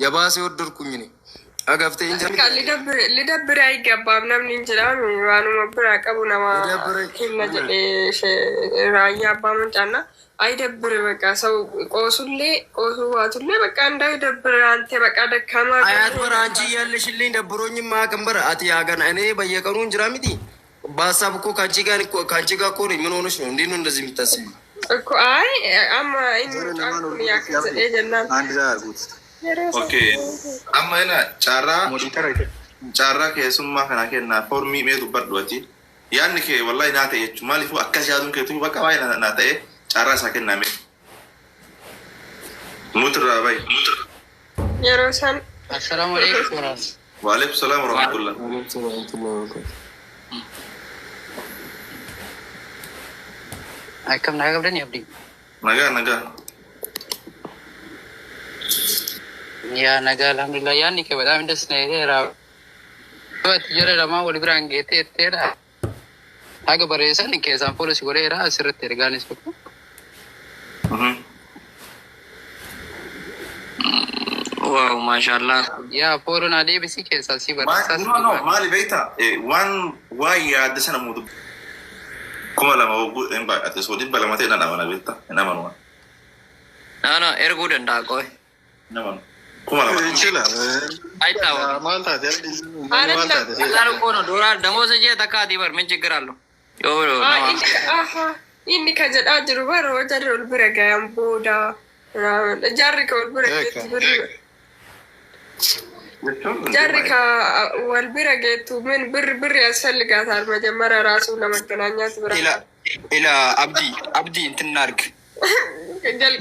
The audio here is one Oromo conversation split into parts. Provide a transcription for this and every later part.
የባሰ ወደድኩኝ እኔ አጋፍቴ እንጂ በቃ ሊደብር አይገባም። Namni hin jedhamu waanuma biraa qabu nama ሊደብረኝ kenna jedhee raayyaa abbaa mancaana አይደብር። በቃ ሰው ቆሱሌ ቆሱ ዋቱሌ በቃ እንዳይደብር አንተ በቃ ደካማ አያት በር አንቺ እያለሽልኝ ደብሮኝም አያውቅም። በር አቲ ያገን እኔ በየቀኑ እንጀራ ሚቲ በሀሳብ እኮ ከአንቺ ጋር ከአንቺ ጋር እኮ ነኝ። ምን ሆነሽ ነው? እንዴት ነው እንደዚህ የምታስቢው? እኮ አይ አማ inni mucaan kun yakka jedhee jennaan አንድ ላይ አድርጉት። Okay. Amma ina carraa carraa keessummaa kana kennaa formii mee dubbadhu ati. Yaadni kee wallahi naa ta'e jechuun maaliifuu akkas yaaduun keetu bakka baay'ee naa ta'e carraa isaa kenname. Mutirraa bayi. Yeroo san Assalamu alaikum warahmatullahi. Waalaikum salaam warahmatullah. Akkam nagaa qabdanii, Abdii? Nagaa, nagaa. Yaa, nagaa, alhamdulillah. Yaadni kee በጣም ደስ ነው jedheera. Ati jara lamaan wal biraan geettee jetteedha. Haga barreessan keessaan poolisii godheera asirratti ergaanis tokko. Wow, maashaallah. Yaa, follow naa deebisii keessaa si barreessaa. No, no, maali beektaa, waan waan yaadde sana muutu 2000 hogguu hin baay'ate soo 200 ta'e nan amana, beektaa, hin amanu. No, no, erguu danda'a qoy. Hin amanu. 2000. ይችላል። አይታወቅም። maal taate? Maal taate? ቀላል እኮ ነው። ዶላር ደሞዝ እጄ ተካቲ በር ምን ችግር አለው? Inni ka jedhaa jiru bara jarri ol bira gayan booda jarri ka wal bira geettu birri jarri ka wal bira geettu ምን ብር ብር ያስፈልጋታል። መጀመሪያ ራሱ ለመገናኘት ብራ Ila ila Abdii, Abdii, እንትን እናድርግ።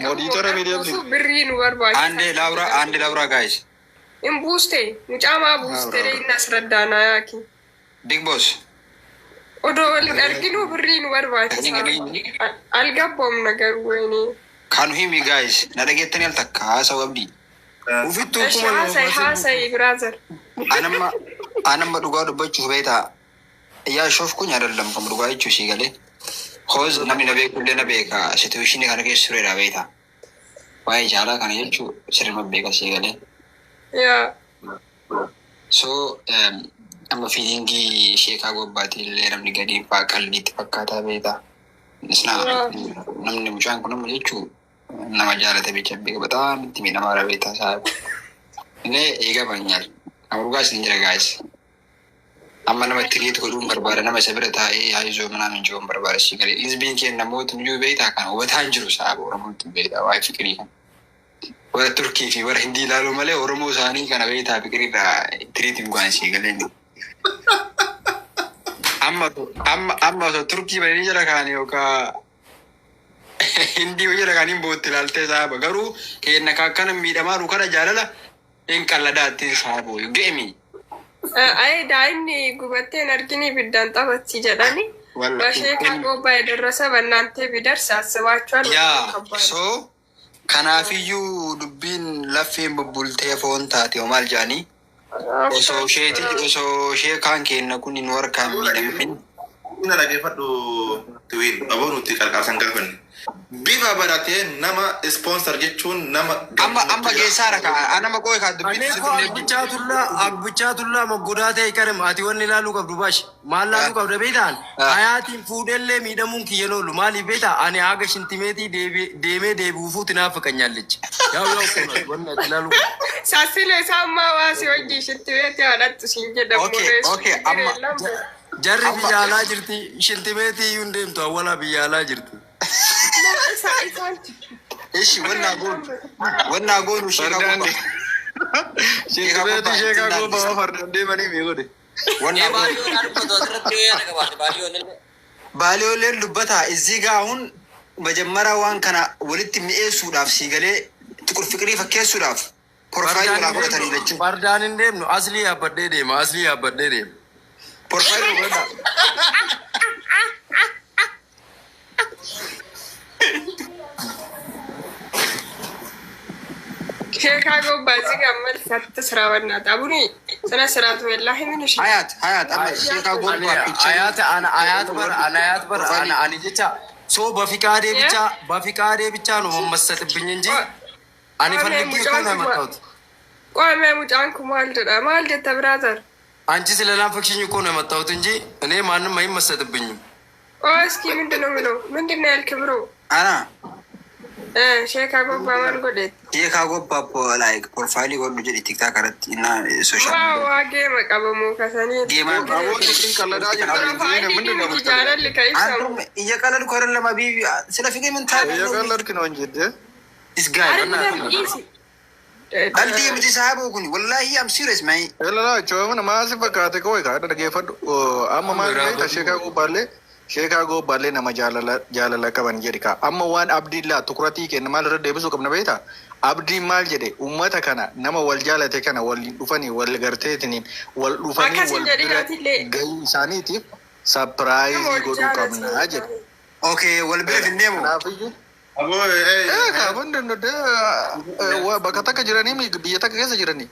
Moderator ሚዲያ jalqabu birrii nu barbaachisa. አንዴ ላውራ፣ አንዴ ላውራ guys. In buuste mucaamaa buuste inni asraddaana yaaki. Big boss. Odoo waliin arginu birrii nu barbaachisa. አልገባውም ነገሩ ወይኔ። Can you hear me, guys? Na dhageettanii al takka haasa'u, Abdii? Ufittuu እሺ 2000 haasayi haasayi brother. Anamma anamma dhugaa dubbachuuf beektaa እያሾፍኩኝ አይደለም ከም dhugaa jechuu sii galee cause namni na beekullee na beeka, situation kana keessa turedha beektaa, waa'ee jaalaa kana jechuu sirma beeka sii galee. Yaa. So amma feeling sheekaa gobbaatii illee namni gadi faa qalliitti fakkaataa beektaa. Isna namni mucaan kun amma jechuu nama jaalate beecha beeka በጣም itti miidhamaadha beektaa isaa. እኔ ይገባኛል. Amma dhugaa isin jira, guys. Amma nama treat godhuun barbaada, nama isa bira taa'ee haayizoo ምናምን jiruun barbaada si galee. Hizbiin keenya namoota nuyyuu beektaa kana hubataa hin jiru saaba Oromootti beektaa waa'ee fiqirii kana. Warra Turkii fi warra Hindii ilaaluu malee Oromoo isaanii kana beektaa fiqiriirraa treat hin go'an si galee. Amma amma amma osoo Turkii bananii jala kaanii yookaan Hindii jala kaanii bootti ilaaltee saaba garuu keenya akkana miidhamaa jiru kana jaalala hin qalladaatti saaba you get me. Ay, daa'imni gubattee hin argini ibiddaan taphatti jedhani. በሼካ ጎባ የደረሰ በእናንተ ቢደርስ አስባችኋል? Yaa, so kanaafiyyuu dubbiin laffeen bubbultee foon taate maal jedhanii osoo isheeti osoo ishee kaan kenna kun hin warkaan miidhamin. Inni dhaggeeffadhu tuwiin aboo nuti qarqaarsan gaafanne. Bifa barateen nama sponsor jechuun nama. Amma amma geessaara ka anama qoy ka እኔ dubbiin እኮ አግብቻቱላ አግብቻቱላ መጎዳቴ አይቀርም። Ati wanni ilaaluu qabdu baash maal laaluu qabda beektaan hayaatiin fuudhellee miidhamuun kiyya loolu maaliif beektaa ani haga shintimeetii deemee deebi'uufuuti naaf faqanyaallich ያው ያው እኮ ነው wanni ati ilaaluu qabdu. Sassile isaammaa waasi wajjin shitti beetti haadhattu siin jedhamu. Okay, amma- Jarri biyya alaa jirti, shintimeetii iyyuu hin deemtu, awwalaa biyya alaa jirti. Ishi wanna goonu wanna goonu sheekaa gobbaa. Shintimeetii sheekaa gobbaa fardaan deemanii mee godhe. Wanna goonu. Baaliyoolleen dubbataa እዚህ ጋ አሁን መጀመሪያ waan kana walitti mi'eessuudhaaf sii galee ጥቁር fiqirii fakkeessuudhaaf profile walaa godhatanii jechuudha. Fardaan hin deemnu, aslii yaabbadhee deema, aslii yaabbadhee deema. Profile godhadhaa. Sheekaa gobbaa እዚህ ጋር መልስ አትስራ በእናትህ አቡኔ ስነ ስርዓቱ ወላሂ ምን እሺ Hayaat hayaat amma sheekaa gobbaa picture. አያት አነ አያት በር አነ አያት በር አነ አኒ jecha so በፊቃዴ ብቻ በፊቃዴ ብቻ ነው መመሰጥብኝ እንጂ እኔ ፈልጌ እኮ ነው ያመጣሁት። ቆይ mucaan kun maal jedha? Maal jetta brother? አንቺ ስለናፈቅሽኝ እኮ ነው የመጣሁት እንጂ እኔ ማንም አይመሰጥብኝም። ቆይ እስኪ ምንድን ነው የሚለው? ምንድን ነው ያልክ bro? Ana Sheekaa gobbaa maal godheet? Sheekaa gobbaa like profile godhu jedhi TikTok irratti እና social Waa waa geema qabamoo kasanii. Geema Profile miti jaalalli ka ibsamu. እየቀለድኩ አይደለም حبيبي፣ ስለ ፍቅር ምን ታውቃለህ? እየቀለድክ ነው እንጂ እንደ This guy አይደለም easy. Qalbii miti sahaaboo kun wallahi I'm serious, man. Ilaalaa jechuun maasi fakkaate koo egaa dhaggeeffadhu. Amma maal beekta, sheekaa gobbaallee nama jaalala qaban jedhi kaa. Amma waan abdiin laa tukuratii kenna maal irra deebisuu qabna beekta? Abdiin maal jedhe? Uummata kana nama wal jaalate kana waliin dhufanii wal garteetiniin wal dhufanii Akkas hin wal jedhin bira atillee. gahuu isaaniitiif surprise godhuu qabna jedhe. Okay, wal bira findeemu. Kanaafiyyuu Aboo kaabon danda'e bakka takka jiranii biyya takka keessa jiranii.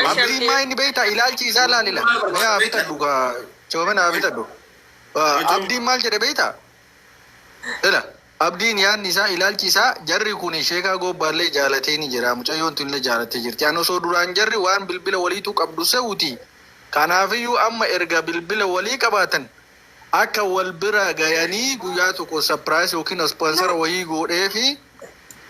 Abdiin maa inni beektaa ilaalchi isaa laalila. Mee haa bitadhu kaa coomina haa bitadhu. Abdiin maal jedhe beektaa? Ila abdiin yaadni isaa ilaalchi isaa jarri kun sheekaa gobbaallee jaalatee ni jira. Mucayyoon tun illee jaalattee jirti. Ani osoo duraan jarri waan bilbila waliitu qabdu se'uuti. Kanaafiyyuu amma erga bilbila walii qabaatan akka wal bira gayanii guyyaa tokko surprise yookiin sponsor wayii godhee fi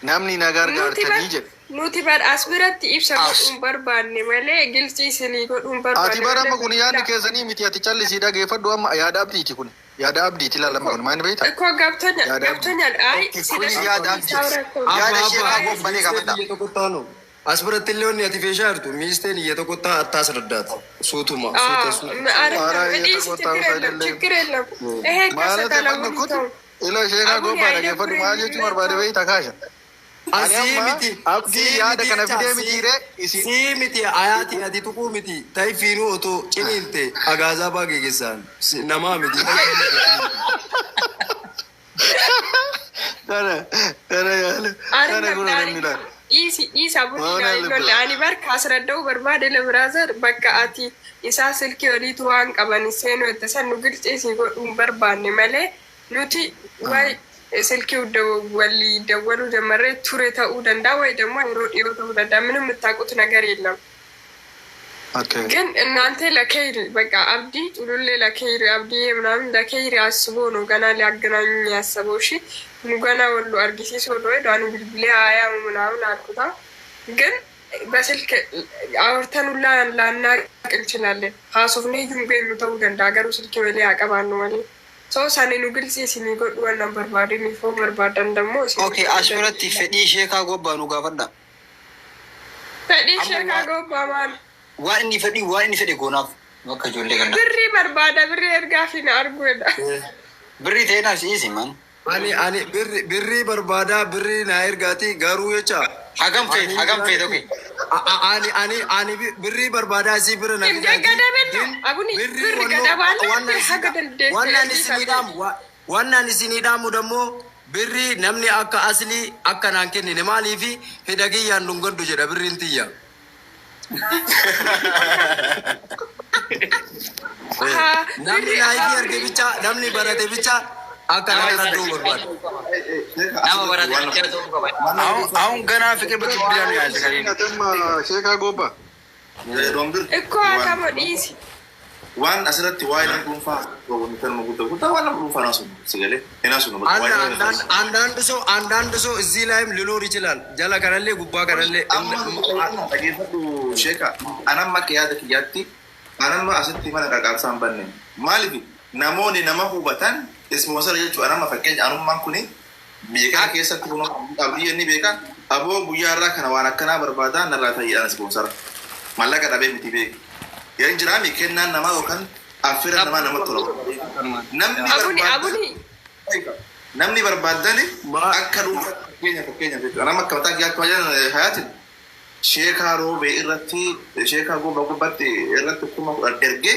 namni na gargaartanii jedhe. Nuti bar as biratti ibsa godhuun barbaanne malee gilcii isinii godhuun barbaanne. Ati bara amma kun yaadni keessanii miti, ati callisii dhageeffadhu, amma yaada abdiiti kun. Yaada abdiiti ilaalama kun maal beektaa? እኮ ገብቶኛል Yaada ገብቶኛል። አይ Kun yaada abdiiti. Yaada sheekaa gobbalee qabadha. Biyya tokko taanu as biratti illee wanni ati feeshaa jirtu miisteen iyya tokko taa attaa sirdaata suutuma suuta suuta. ችግር የለም ችግር የለም። ይሄ Maala ከሰተለሙ ta'e ila sheekaa gobbaa dhageeffadhu, maal jechuun barbaade beektaa kaasha? Ani Asii amma miti. Abdii yaada kana fidee mitiiree isin Sii miti ayaati ati tuquu miti tayfiinuu otoo ciniinte agaazaa baagee keessaan namaa miti. Kana kana yaala kana kun namni ilaala. Dhiisi dhiisa Waan bulii ani bar kaasradda'uu barbaade le brother, bakka ati isaa silkii oliitu waan qaban seenuu itti san nu gilciisii godhuun barbaanne malee nuti way silkii walii dawwaluu ጀመሬ ture ta'uu danda'a ወይ ደግሞ yeroo dhiyoo ta'uu danda'a። ምንም የምታውቁት ነገር የለም። ግን እናንተ ለከይር በቃ አብዲ ጩሉሌ ለከይር አብዲ ምናምን ለከይር አስቦ ነው ገና ሊያገናኙኝ ያሰበው። እሺ ገና ወሉ አርጊሲሶ ዶ ዳኑ ብልብሌ አያሙ ምናምን አልኩታ። ግን በስልክ አውርተን ሁላ ላናቅ እንችላለን። haasofnee hin beeknu ta'uu danda'a garuu silkii malee haa qabaannu malee. So sani nu gilsii isinii godhu waan barbaadin ifoo barbaadan ደግሞ Okay, as biratti fedhii sheekaa gobbaa nu gaafadha. Fedhii sheekaa gobbaa maal? Waan inni fedhii waan inni fedhe goonaaf bakka ijoollee kana. Birrii barbaada, birrii ergaa fi na arguudha. Birrii ta'ee naaf si'isi man. Ani birrii barbaadaa, birrii naa ergaati garuu jecha. Hagam feete, okay. Ani birrii barbaadaa asii bira na እንደ ገደብ ነው አቡኒ ብር ገደብ አለ እንዴ? ሀገ dandeesse. Wannan isinii dhaamu ደግሞ birrii namni akka aslii akka naan kennine maaliifi fedha kiyyaan dhungadhu jedha birriin tiyya. Namni laayikii arge bicha, namni barate bicha akka nama radduu barbaada. Nama barate bicha ta'uu qaba. አሁን ገና ፍቅር በትቢያ ነው ያዘ ከሌለ Sheekaa gobbaa. እኮ akamo dhiisi. Waan asirratti waa'ee nama dhuunfaa kanuma guddaa guddaa waan nama dhuunfaa naasuu sigalee hinaasu nama waa'ee nama አንዳንድ ሰው እዚህ ላይም ሊኖር ይችላል። jala kanallee gubbaa kanallee. Amma dhageeffadhu sheeka, anamma akka yaada kiyyaatti anamma asitti mana qarqaarsaa hin banne. Maaliif namoonni nama hubatan sponsor jechuudha. Anamma fakkeenya anummaan kuni biyya kana keessatti kun abdii inni beeka aboo guyyaa irraa kana waan akkanaa barbaadaa narraa ta'eedhaan sponsor maallaqa dhabee miti beeka. Yan jiraami kennaan namaa yookaan affeera namaa namatti tola. Namni Abuni abuni. Namni barbaadani akka dhuunfaa fakkeenya jechuudha. Nama akka mataa kiyyaatti waan hayaatin sheekaa roobee irratti sheekaa goba gubbaatti irratti 10,000 ergee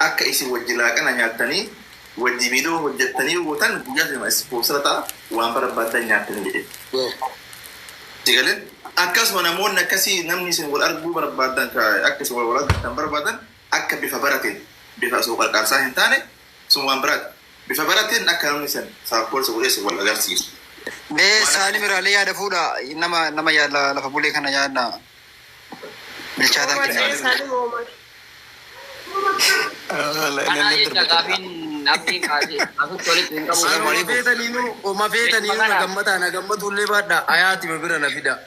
akka isin wajji laaqana nyaattanii wajji viidiyoo hojjettanii gootan guyyaa sana sponsor ta'a waan barbaadan nyaattanii jedhe. Sigalee akkasuma namoonni akkasii namni isin wal arguu barbaadan akka isin wal argatan barbaadan akka bifa barateen bifa osoo qarqaarsaa hin taane sun waan biraati. Bifa barateen akka namni isin support godhee isin wal agarsiisu. Mee Saalim irraalee yaada fuudha nama nama yaada lafa bulee kana yaada. Bilchaataa Omar kennaa. eessaan Omar? Kanaa jecha gaafiin abdiin kaasee asitti walitti hin qabu. Oma feetaniinuu na gammataa na gammatullee baadha. Hayaatima bira na fida.